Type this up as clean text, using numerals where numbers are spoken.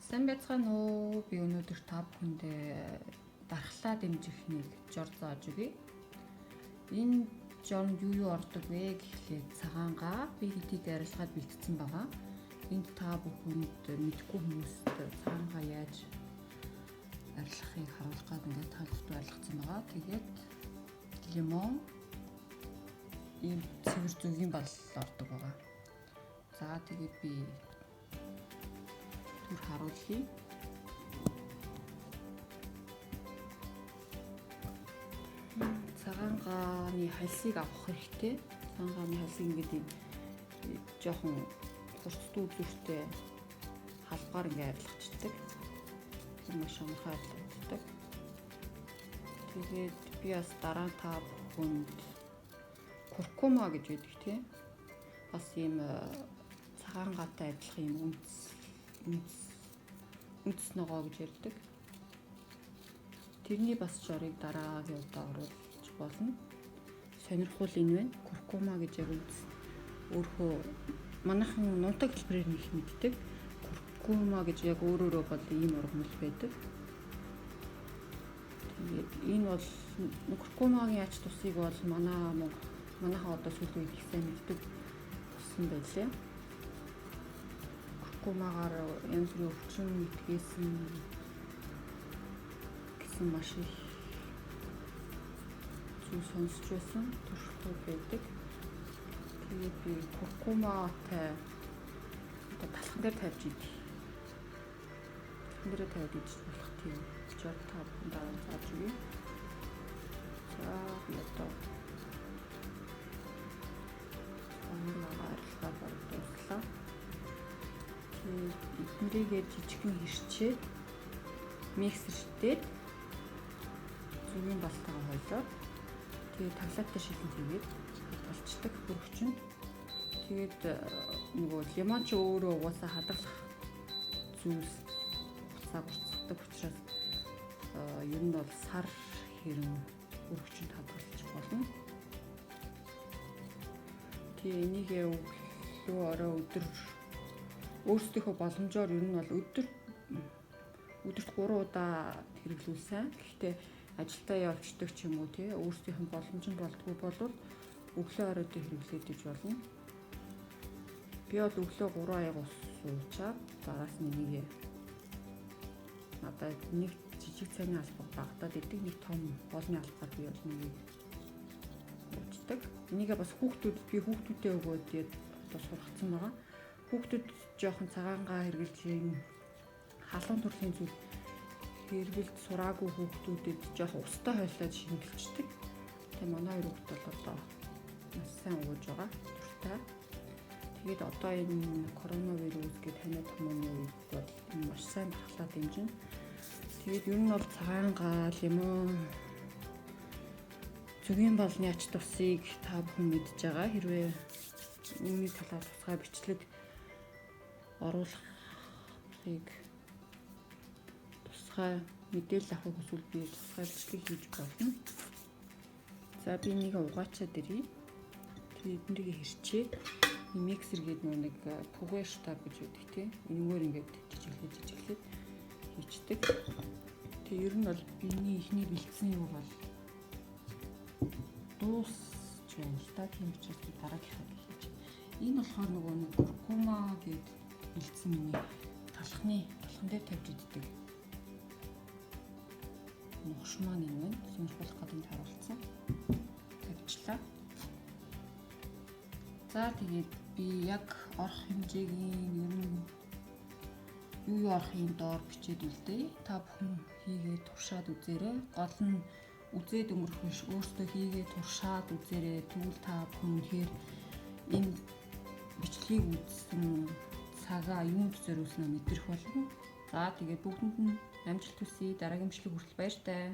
Сайн байцгаана уу? Би өнөөдөр та бүхэндээ дархлаа дэмжих нэг жор зааж өгье. Энэ жоронд юу юу ордог вэ гэхлээр цагаангаа би хэдийг арилгаад бэлтгэсэн байгаа. Энд та бүхэнд мэдэхгүй хүмүүст цагаангаа яаж арилгахыг харуулах гээд ингээд таалагдсан арилгацсан байгаа. Тэгээд лимон, ийм цэвэр зүгийн бал ордог байгаа. За тэгээд би түр харуулъя. Цагаангааны хальсыг авах хэрэгтэй. Цагаангааны хальсыг ингээд ийм жоохон хурцтай үзүүртэй халбгаар ингээд арилгачдаг. Тэр маш амархан арилгагддаг. Тэгээд би бас дараа та бүхэнд куркума гэж байдаг тийм. Бас ийм цагаангаатай адилхан юм үндэс ногоо гэж ярьдаг. Тэрний бас жорыг дараагийн удаа оруулж болно. Сонирхол энэ байна. Куркума гэж яг үндэс өөрөө манайхан нунтаг хэлбэрээр нэг мэддэг. Куркума гэж яг өөрөөрөө бол ийм ургамал байдаг. Тэгээд энэ бол куркумагийн ач тусыг бол манайхан одоо сүүлийн үед их сайн мэддэг болсон байлээ. Куркумагаар янз бүрийн өвчин этгээсэн гэсэн маш их зүйл сонсч байсан, туршлагууд байдаг. Тэгээд би куркуматай одоо талхан дээр тавьж идэх. Талхан дээр тавиад идэж болох тийм жор та бүхэн дараа зааж өгье. За би одоо арилгаа дуслаа. Тэгээд эднэрийгээ жижигхэн хэрчээд миксерчдээд зүгийн балтайгаа хойлоод тэгээд таглаатай шилэн тэгээд хадгалцдаг хөрөгчөнд. Тэгээд нөгөө лимон ч өөрөө угаасаа хадгалах зүйлс хуцааг уртсдаг учраас ер нь бол сар хэрэн хөрөгчөнд хадгалж болно. Тэгээ энийгээ өглөө орой өдөр өөрсдийнхөө боломжоор ер нь бол өдөрт 3 удаа хэрэглүүлсэн. Гэхдээ ажилдаа явждаг ч юм уу тий өөрсдийнх нь боломж нь болдгоо болвол өглөө оройдоо хэрэглээд иж болно. Би бол өглөө 3 аяг ус уучаад дараас нь энийгээ надад нэг жижиг цайны албаг багтаад идэг, нэг том хоолны албаар би бол нэгийг уучдаг. Энийгээ бас хүүхдүүд би хүүхдүүдээ өгөөд одоо сургацсан байгаа. Хүүхдүүд жоохон цагаангаа хэрглэж юм халуун төрлийн зүйл хэргэлж сураагүй хүүхдүүдэд жоохон устай хойлоод шингэлждэг. Тэгээ манай хоёр хүүхд бол одоо маш сайн ууж байгаа. Дуртай. Тэгээд одоо энэ коронавирус гэдэг ханиад томооны үед бол маш сайн дархлаа дэмжинэ. Тэгээд ер нь бол цагаангаа, лимон, зүгийн балны ач тусыг та бүхэн мэдж байгаа. Хэрвээ үүний талаар тусгай бичлэг оруулахыг тусгай мэдээлэл авахыг хүсвэл би тусгай бичлэг хийж болно. За би энийг угаачаад ирье. Тэгээд эднэрийг хэрчээд миксер гэдэг нэг пүгэ штаб гэж байдаг тийм. Энэгээр ингээд жижиглээд хийчдэг. Тэгээ ер нь бол биний эхний бэлдсэн юу бол дуусч байна л да. Тийм учраас би дараагийнхаа хийж. Энэ болохоор нөгөө нэг куркума гээд бэлдсэн миний талхан дээр тавьж иддэг. Нухш маань энэ байна. Сонирхолтой гадна харуулсан. Тавьчлаа. За тэгээд би яг орох хэмжээг нь ер нь юу орохын доор бичээд үлдээе. Та бүхэн хийгээд туршаад үзээрэй. Гол нь үзээд өнгөрөх биш, өөрсдөө хийгээд туршаад үзээрэй. Тэгвэл та бүхэн үнэхээр энэ бичлэгийг үзсэн цагаа юунд зориулснаа мэдрэх болно. За тэгээд бүгдэнд нь амжилт хүсье. Дараагийн бичлэг хүртэл баяртай.